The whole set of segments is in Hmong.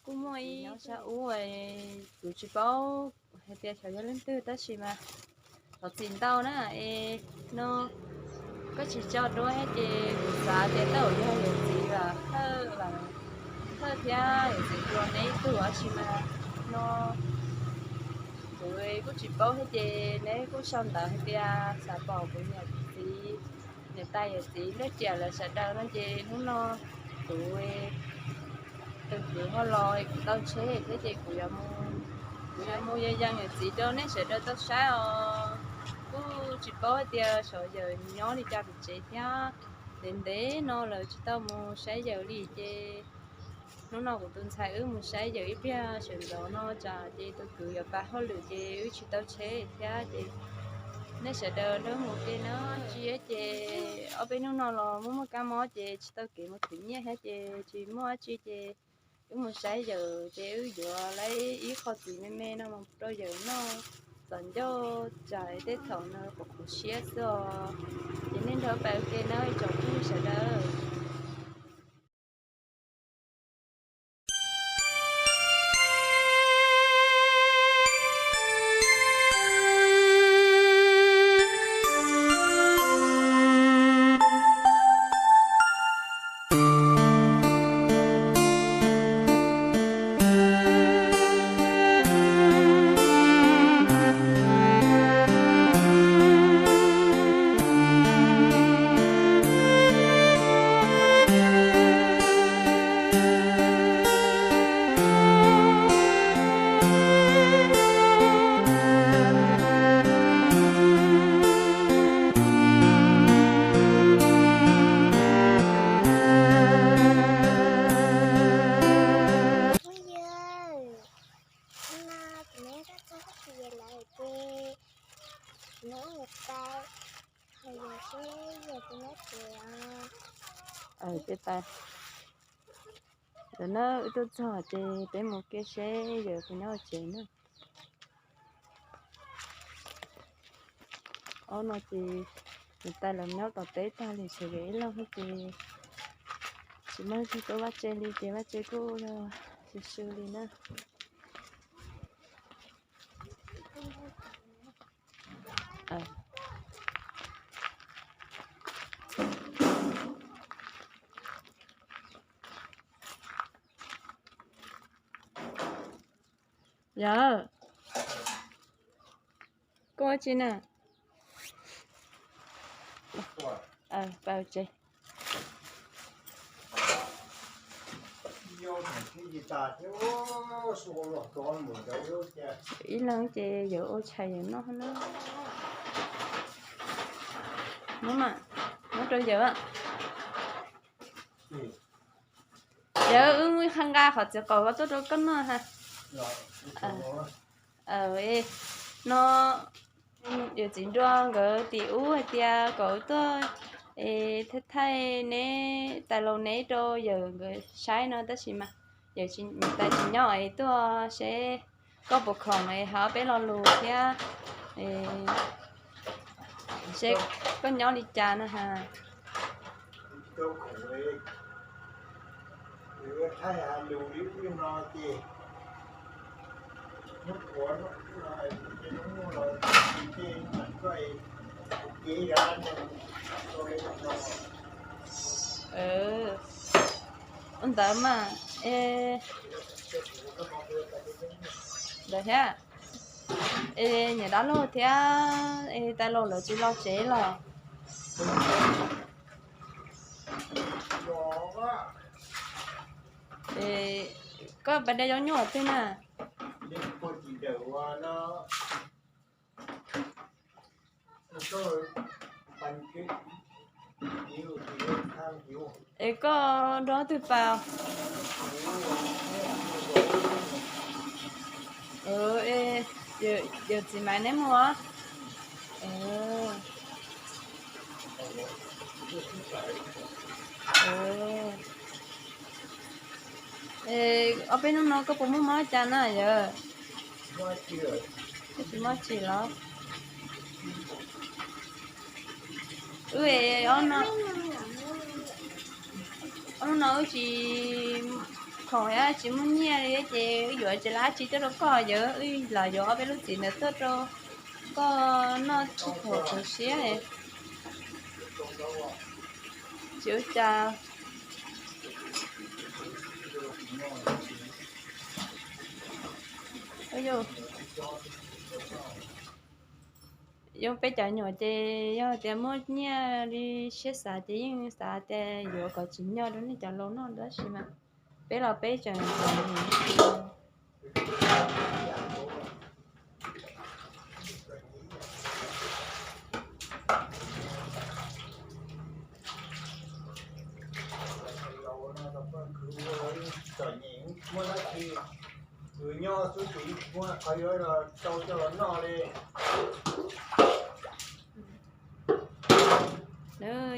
Kuj muaj ib nyob sab ub, kuv tsis paub hais tias xyov yog leej twg tab sis mas thov txim ntau na. Es no koj tsis tso duab thiab ces kuv xav tias tej zaum yog yawm txiv Thawj, Thawj thiab yawm txiv Nruas neb ib tug tab sis mas no kuv kuj tsis paub thiab ces neb kuj sau ntawv hais tias xav pom kuv niam txiv, niam tais yawm txiv Nruas Riam lawv sawv daws no ces hnub no kuv tus kwv ho los kuv tau tsheb thiab ces kuv yuav mus, kuv yuav mus yees yawm txiv rau nej sawv daws tau saib os. Kuj tsis paub hais tias xyov yawm nyob li cas pem tsev thiab, ntev ntev no lawm tsis tau mus saib yawm li ces hnub no kuv tus ntxhais wb mus saib yawm ib pliag sawv ntxov no tsam ces tus kwv yuav pab hauj lwm ces wb tsis tau tsheb thiab ces nej sawv daws nrog mus ke na. Tsis ces ob peb hnub no los muaj muaj kab mob ces tsis tau kev mus khwv nyiaj thiab ces tsis muaj dab tsi ces wb mus saib yawm ces wb yuav lawv ib qho txiv me me no mus rau yawm noj txom ncauj tsam tej thaum no qhuav qhuav siab xwb os. Ces nej nrog pab ua ke na ib tsoom phooj ywg sawv daws. Phooj ywg, no kuv nyob rau txog txiv lawm ces kuv nyob ua pab, yog seb yog tus nyob tsev os. Ces tais, ntawm na wb tuaj txog ces peb mus ke seb yawm tus nyob ua tsev na. Ob no ces niam tais lawv nyob tom teb tag li ces yawm ib leeg xwb ces tsis muaj leej twg tuaj vaj tse li ces vaj tse kuj yog sw sw li na. Yawm, koj ua tsi na? Pab tsev. Ib leeg ces yawm ua tshais yawm noj na. Muab mas, muab rau yawm. Yawm, wb muaj ib qho nqa qhov txiv qaub tuaj rau koj noj ha. No yawm txiv Nruas nkawd tim ub hais tias kom wb tuaj es thaij thaij neb tais laus neb rau yawm nkawd saib no tab sis mas yawm niam tais tsis nyob es tuaj seb koj puas khoom es hais ob peb lo lus thiab seb koj nyob li cas na ha. Ua ntawd mas, ntawd thiab, es niam dab laug thiab es tais laus lawv tsis los tsev los? Koj pas dej zaub nyuj twg na? Es koj nrog twg pas? Yawm txiv Maiv neb mus. Ob peb hnub no koj puas muaj mob cas na yawm? Koj tsis mob tsis los? Wb, ob hnub no wb tsis Thaum tsis muaj nyiaj li ces wb yuav tsis lab tsi tuaj rau koj, yog wb los yuav ob peb lub txiv ntawd tuaj rau koj noj txhua thaum txhua siab. Tsis ua cas. Yog peb cov nyuam ces yog tias muaj nyiaj li siab xav ces yeej xav tias yuav kom tsim nyog rau nej cov laus noj, tab sis mas peb los peb tseem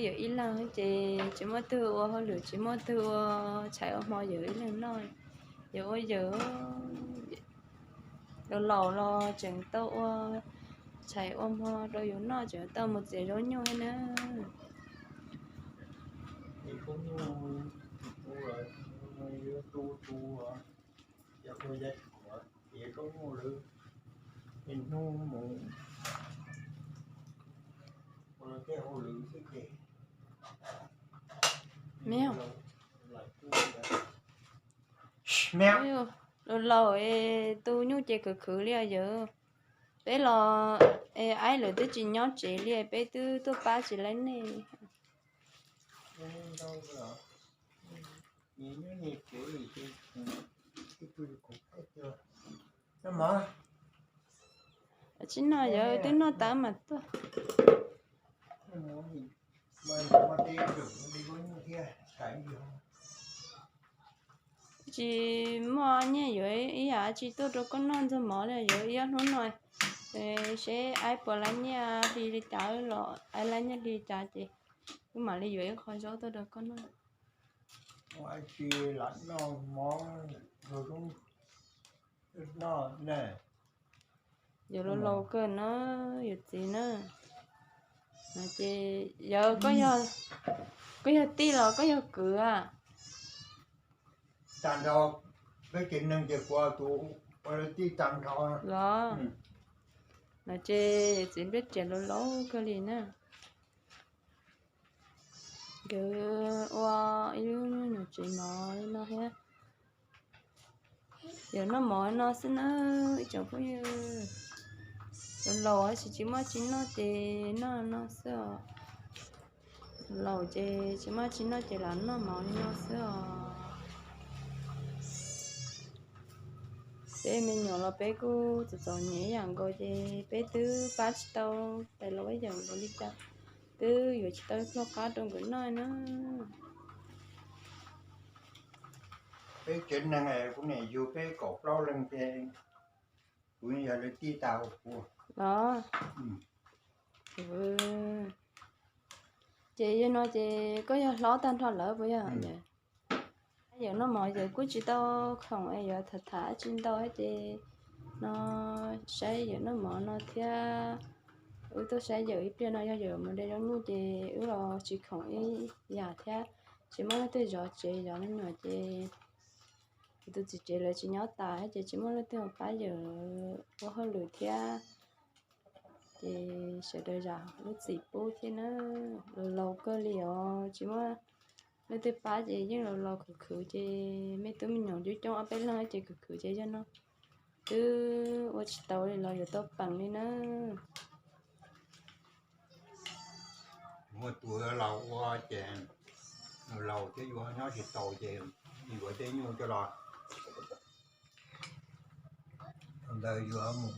Yawm ib leeg ces tsis muaj twg ua hauj lwm, tsis muaj twg ua tshais ua hmo, yawm ib leeg noj. Yawm ua yawm, laus laus los tseem tau ua tshais ua hmo rau yus noj, tseem tau mus txiav zaub nyuj thiab na. Laus laus es tu nyuj ces khwv khwv li os yawm. Peb los es aib lawv twb tsis nyob tsev li, peb twb tuaj pab tsis laib nej. Tsis noj, yawm twb noj tas mas tuaj. Tsis muaj nyiaj yuav ib yam tsi tuaj rau koj noj ntxuag mov li, yuav ib ob hnub no seb aib puas laib nyiaj hli li cas los aib laib nyiaj hli li cas ces wb mam li yuav ib qho zaub tuaj rau koj noj. Yawm laus laus kawg na, yawm txiv na. Ces yawm, koj yog tij los koj yog kwv a? Tag nrho peb tsev neeg ces kuv tus ua tij tag nrho los. No ces yawm txiv npej riam laus laus kawg li na. Nkawd ua ib lub nyuag tsev mov li no thiab. Yawm noj mov no xwb na, ib tsoom phooj ywg. Laus laus tab sis tsis muaj tsi noj ces noj no xwb os. Laus ces tsis muaj tsi noj ces lam noj mov li no xwb os. Peb me nyuam los peb kuj txom txom nyem ib yam nkaus ces peb twb pab tsis tau tais laus yawm nkaus li cas, twb yuav tsis tau pluag qab rau nkawd noj na. Peb tsev neeg kuv niam yug peb kaum plaub leeg ces kuv yog lawv tij tag huv kuv los. Ces yog no ces koj yog hlob tag nrho lawm puas yog? Yawm noj mov yawm kuj tsis tau khoom es yuav tham tham tsi ntau ces no saib yawm noj mov no thiab. Wb tuaj saib yawm ib pliag no, yog yawm mus de zaub nyuj ces wb los tsis khoom ib yam thiab. Tsis muaj leej twg zov tsev zov me nyuam ces tus txiv tsev lawv tsis nyob tas ces tsis muaj leej twg pab yawm ua hauj lwm thiab. Ces sawv daws zam lub txim pub thiab na. Laus laus kawg li os, tsis muaj leej twg pab ces yeej laus laus khwv khwv ces me tub me nyuam coob coob ob peb leeg ces khwv khwv ces yog no twb ua tsis tau li los yuav tau peem li na. Muaj tus laus ua ces laus thiab yuav nyob tsis tau ces yuav tej nyuj coj los ntawd yuav mus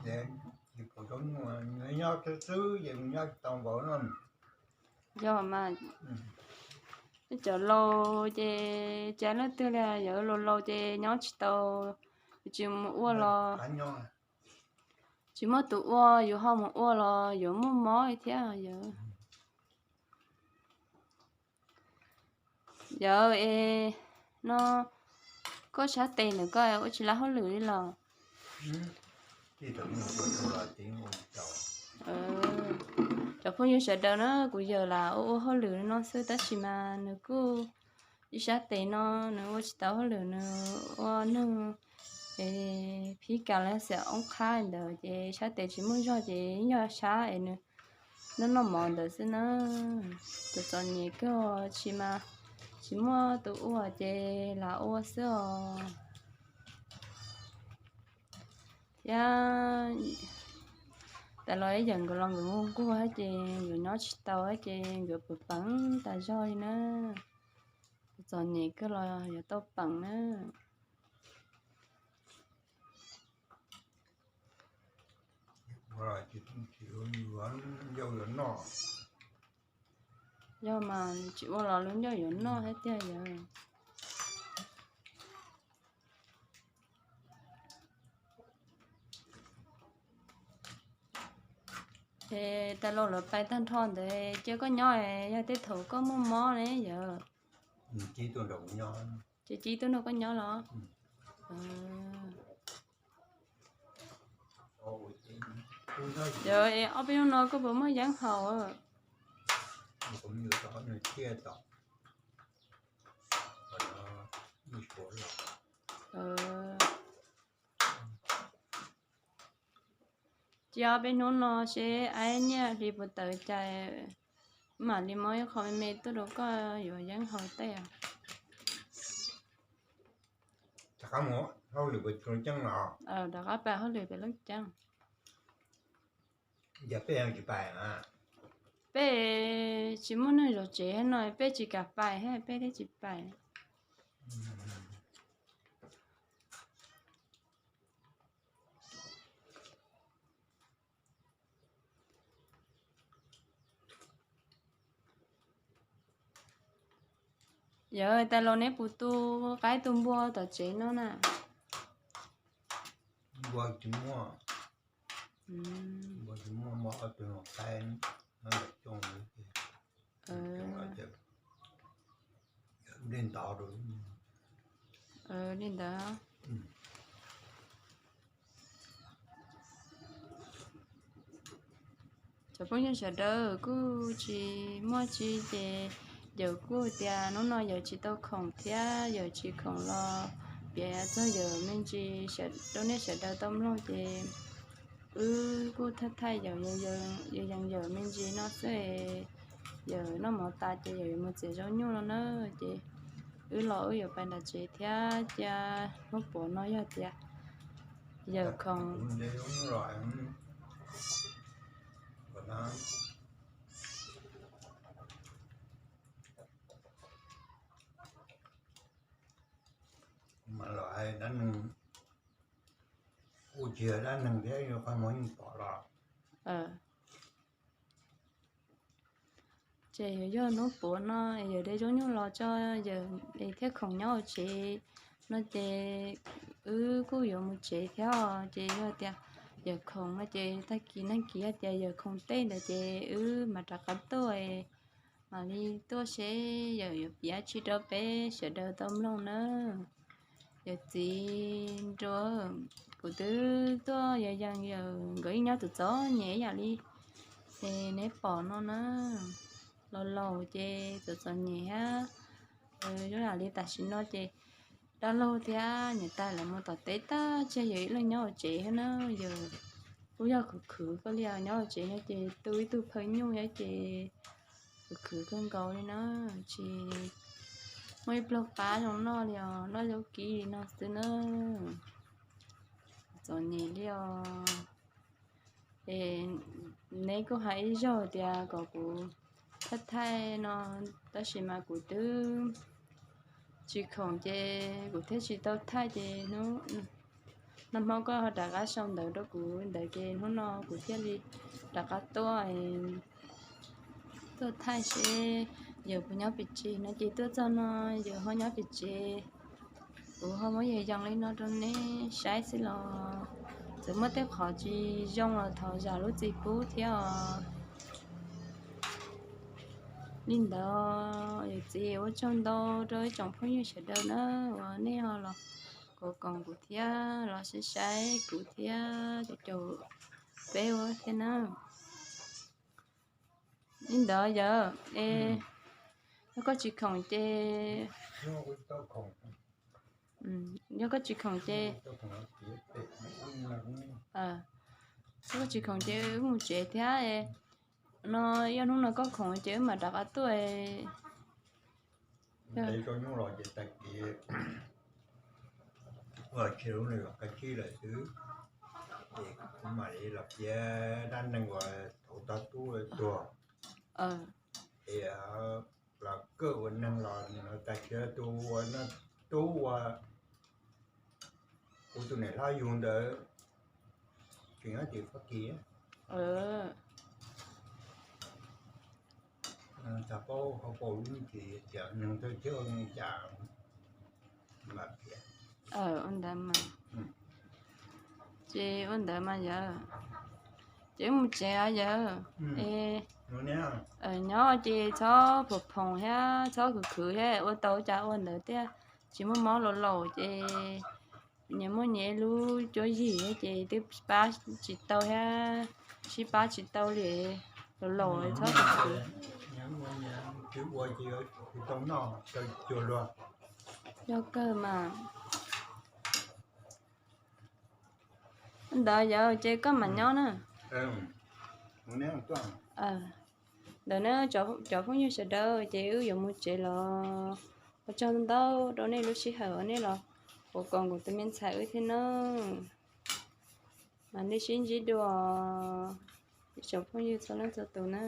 ces tsis pom tau nyuj, nyob xwb xwb ces nyob tsis tau npaum no. Yog mas, cov laus ces tsis leej twg li, yog laus laus ces nyob tsis tau, tsis mus ua los, tsis muaj tus ua, yus ho mus ua los yuav muaj mob thiab yawm. Yawm es no koj sab tes ntawm koj ua tsis lab hauj lwm li los? Cov phooj ywg sawv daws na, kuv yawm lam ua ua hauj lwm no xwb tab sis mas nws kuj ib sab tes no nws ua tsis tau hauj lwm, nws ua neeg es phib kas los xiam oob qhab ntawd ces sab tes tsis muaj zog ces yog sab es nws noj noj mov ntawd xwb na. Tus txom nyem kawg tsis mas tsis muaj tus ua ces lam ua xwb os. Thiab tas los ib yam nkawd los nkawd nquag nquag thiab ces nkawd nyob tsis tau thiab ces nkawd pw peev tas zog li na. Tus txom nyem kawg los yuav tau peev na. Yog mas tsis ua los lub ncauj yuav noj thiab tiag yawg. Es tas los lawv pais tag nrho ntawd cia koj nyob, yog tej thaum koj muaj mob ne yawg? Ces Cib tuaj nrog koj nyob los? Yog es ob peb hnub no koj puas muaj yeeb haus? Cia ob peb hnub no seb aib nyiaj hli puas tawm cas mam li muab ib qho me me tuaj rau koj yuav yeeb haus tej. Rov qab pais hauj lwm pem Looj Ceeb. Peb tsis muaj neeg zov tsev no peb tsis kam pais thiab peb thiaj tsis pais. Yawg, tas los neb puas tu qaib tu npua tom tsev no na? Li ntawd. Cov phooj ywg sawv daws kuj tsis muaj tsi ces yawg kuj tias hnub no yawg tsis tau khoom thiab yawg tsis khoom los piav txog yawg me ntsis rau nej sawv daws tau mloog ces wb kuj thaij thaij yawg, yawg yees yawg me ntsis no xwb. Yawg noj mov tas ces yawg yuav mus txiav zaub nyuj no na. Ces wb los wb yuav pais nram tsev thiab cia hnub puav no yog tias yawg khoom mas los hais dab neeg, kuj tsis yog dab neeg thiab yuav qhov muag yeej pom los. Ces yuav yog hnub puav no yawg de zaub nyuj los tso, yawg thiaj khoom nyob hauv tsev no ces wb kuj yuav mus tsev thiab os. Ces yog tias yawg khoom no ces tag kis nag kis yog tias yawg khoom tej ntawd ces wb mam rov qab tuaj, mam li tuaj seb yawg yuav piav tsi rau peb sawv daws tau mloog na. Yawm txiv nruas, kuv twb tuaj yawg yees yawg, nkawd yeej nyob tus txom nyem ib yam li es neb pom no na. Laus laus ces txom txom nyem thiab. Zoo yam li tam sim no ces dab laug thiab niam tais lawv mus tom teb tag tseg yawg ib leeg nyob hauv tsev thiab na. Yawg kuj yog khwv khwv kawg li os, nyob hauv tsev no ces tu ib tug phawj nyuj thiab ces khwv khwv kawg nkaus li na. Tsis muaj ib pluag qab zoo noj li os, noj zaub kib li no xwb na. Txom nyem li os. Es neb kuj hais ib zaug tias kom kuv thaij thaij no, tab sis mas kuv twb tsis khoom ces kuv thiaj tsis tau thaij ces hnub no Hmoob koj ho rov qab sau ntawv rau kuv ntawd ces hnub no kuv thiaj li rov qab tuaj, tuaj thaij seb yawg puas nyob pem tsev no ces tuaj txog no yawg ho nyob pem tsev. Kuv ho muab yawg yees li no rau neb saib xwb los txawm muaj tej qhov tsis zoo los thov zam lub txim pub thiab os. Li ntawd yawm txiv ua tsaug ntau rau ib tsoom phooj ywg sawv daws na uas nej ho los koom koom kuv thiab los saib saib kuv thiab cov caum peb ua thiab na. Li ntawd yawg es Yog koj tsis khoom ces, yog koj tsis khoom ces, yog koj tsis khoom ces wb mus tsev thiab. No yog hnub no koj khoom ces wb mam rov qab tuaj. Ntev rau nyuj los ces tag kis ua tsis lub nws los koj tsib lawm xwb, ces kuv mam li los piav dab neeg uas thaum tog tub tuag, es los kawj ua neeg los tag kis tus ua, tub ua kuv tus niam hlob yug ntawd tseem nyob tim Fab Kis. Txog paub hauv paus lub ntiag tias neeg thawj thiab ua cas mam piav. Ua ntawd mas, ces ua ntawd mas yawg, ces wb mus tsev os yawg. Es nyob ces txhob phoom phoom thiab txhob khwv khwv thiab, ua tau cas ua ntawd thiab. Tsis muaj mob laus laus ces nyias muaj nyias lub cuab yig ces twb pab tsis tau thiab, sib pab tsis tau li. Laus laus txhob khwv khwv. Yog kawg mas. Ntawd yawg ces koj mam nyob na. Ntawd na cov phooj ywg sawv daws ces wb yuav mus tsev los, ua tsaug ntau rau nej lub sij hawm uas nej los ua koom kuv tus me ntxhais wb thiab nawb. Mas nej sib ntsib dua ib tsoom phooj ywg txhua leej txhua tus na.